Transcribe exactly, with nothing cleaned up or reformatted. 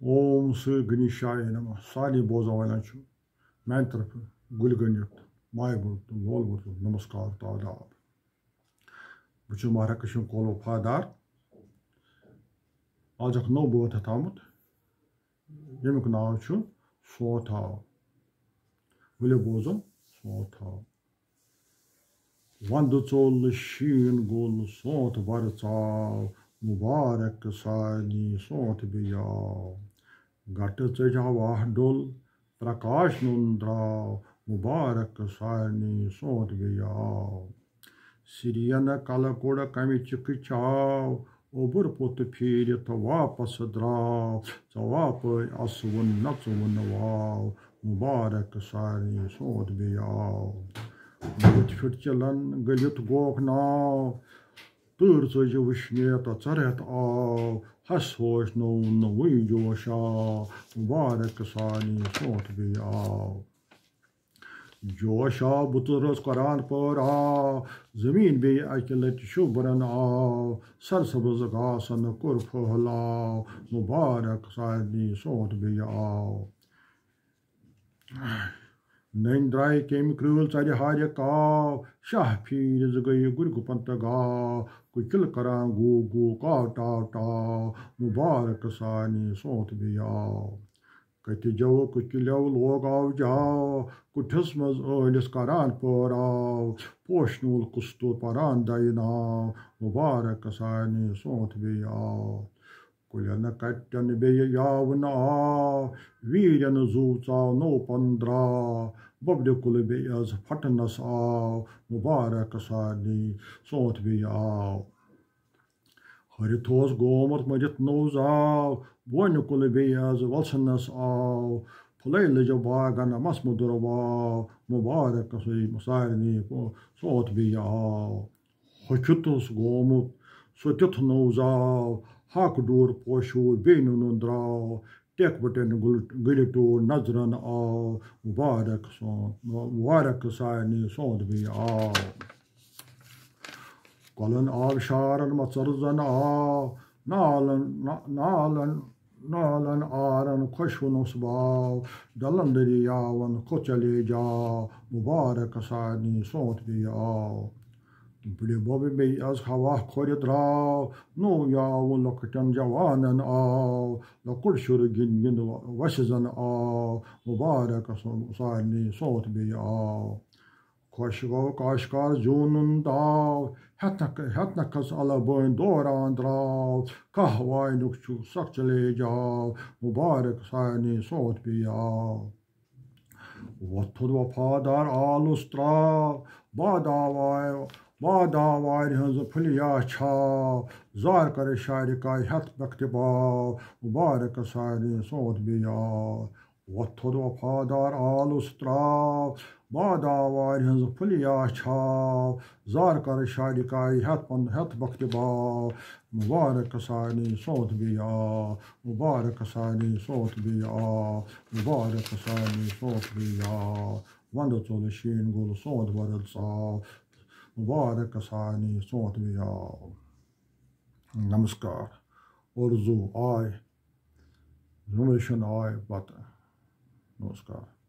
اوم سری گنیشایہ نمہ۔ سارنٕے بوزن والٮ۪ن چھُ میانہِ طرفہٕ گُلۍ گٔنڈِتھ، مایہِ گوٚنڈِتھ، لول گوٚنڈِتھ نمسکار تہٕ آداب۔ بہٕ چھُس مہراہ کشمیٖر کول وفادار۔ آز اکھ نوٚو بٲتھ ہیتھ آمُت، ییٚمیُک ناو چھُ سونٛتھ آو۔ ؤلِو بوزو سونٛتھ آو۔ وندٕ ژوٚل، شیٖن گوٚل، سونٛتھ برٕ ژاو، مُبارک سارنٕے سونٛتھ بیٚیہِ آو۔ گٹہٕ ژٔج ہوا ڈوٚل، پرکاش نوٚن درٛاو، مُبارک سارنٕے سونٛتھ بیٚیہِ آو۔ سِرین کلہٕ کوٚڑ کمہِ چِکہٕ چاو، اوٚبُر پوٚت پھیٖرِتھ واپس درٛاو، ژواپٲرۍ اسوُن نژوُن واو، مُبارک سارنٕے سونٛتھ بیٚیہِ آو۔ بٔتھۍ پھِٹ چِلن گٔلِتھ گوکھ ناو، تۭر ژٔج وٕشنہِ تہٕ ژرٮ۪تھ آو، ہس ہوش نوٚو نوٚوُے جوش آو، مُبارک سارنٕے سونٛتھ بیٚیہِ آو۔ جوش آو بُتہٕ رٲژ قرآن پٲر آو، زٔمیٖن بیٚیہِ اَکہِ لَٹہِ شوٗبرَن آو، سرسبز گاسَن کوٚر پھٔہلاو، مُبارک سارنٕے سونٛتھ بیٚیہِ آو۔ نٔنۍ درٛایہِ کیٚمۍ کرٛٲل ژَرِ ہارِ کاو، شاہ پھیٖرِس گٔیہِ گُرۍ گُپن تہٕ گاو، کُکِل کران گوٗ گوٗ کاو ٹاو ٹاو، مُبارک سارنٕے سونٛتھ بیٚیہِ آو۔ کتہِ جوک کِلیو لوگ آو جاو، کُٹھِس منٛز ٲلِس کران پٲراو، پوشہٕ نیوٗل کُستُر پران دَیہِ ناو، مُبارک سارنٕے سونٛتھ بیٚیہِ آو۔ کُلٮ۪ن کٹٮ۪ن بیٚیہِ یاوٕ نہٕ آو، ویٖرٮ۪ن زُو ژاو نوٚو پن درٛاو، بۄبرِ کُلہٕ بیٚیہِ از پھٹنس آو، مُبارک سارنٕے سونٛتھ بیٚیہِ آو۔ ہرِ تھوس گومُت مٔرِتھ نوٚو زاو، بونہِ کُلہٕ بیٚیہِ از وَلسنس آو۔ پھُلے لٔجہِ باغن مس مُدُر واو، مُبارک سُے سارنٕے سونٛتھ بیٚیہِ آو۔ ہوٚکھیُت اوس گومُت سُہ تیُتھ نوٚو زاو، ہاکہٕ ڈوٗر پوشوو بیٚیہِ نوٚنُن درٛاو۔ ٹیٚکھ بٔٹٮ۪ن گُل-، گُلہِ ٹوٗر نظرن آو، مُبارک سونٛتھ، مُبارک سارنٕے سونٛتھ بیٚیہِ آو۔ کۄلن آبشارن مژر زن آو، نالن، نا-، نالن، نالن آرن خۄشوُنس باو، ڈلن دٔریاون کھوٚت چلے جاو، مُبارک سارنٕے سونٛتھ بیٚیہِ آو۔ بٕڈِ بۄبہٕ بیٚیہِ از ہوا کھورِ درٛاو، نوٚو یاوٕ لۄکٹٮ۪ن جوانن آو، لۄکُٹ شُر گِنٛد گِنٛد وَ-، وَسہِ زن آو، مُبارک سون-، سارنٕے سونٛتھ بیٚیہِ آو۔ خۄش گوٚو کاشکار زیوٗنُن داو، ہٮ۪تھ نہ، ہٮ۪تھ نہ کھٔژ الہٕ بٲنۍ دوران درٛاو، کاہ واینُک چھُ سکھ چلے جاو، مُبارک سارنٕے سونٛتھ بیٚیہِ آو۔ وۄتھُن وفادار آلُس ترٛاو، باداوارِ، باداوارِ ہٕنٛز پھُلیا چھاو، زار کرِ شارِ کاے ہٮ۪تھ بختِ باو، مُبارک سارنٕے سونٛتھ بیٚیہِ آو۔ وۄتھُن وفادار آلُس ترٛاو، باداوارِ ہٕنٛز پھُلیا چھاو، زار کرِ شارِ کاے ہٮ۪تھ پن-، ہٮ۪تھ بختِ باو، مُبارک سارنٕے سونٛتھ بیٚیہِ آو، مُبارک سارنٕے سونٛتھ بیٚیہِ آو، مُبارک سارنٕے سونٛتھ بیٚیہِ آو۔ وندٕ ژوٚل شیٖن گوٚل سونٛتھ برٕ ژاو، مُبارک سارنٕے سونٛتھ بیٚیہِ آو۔ نمسکار۔ اُردو آے، زُمرٕ چھُنہٕ آے پتہٕ۔ نمسکار۔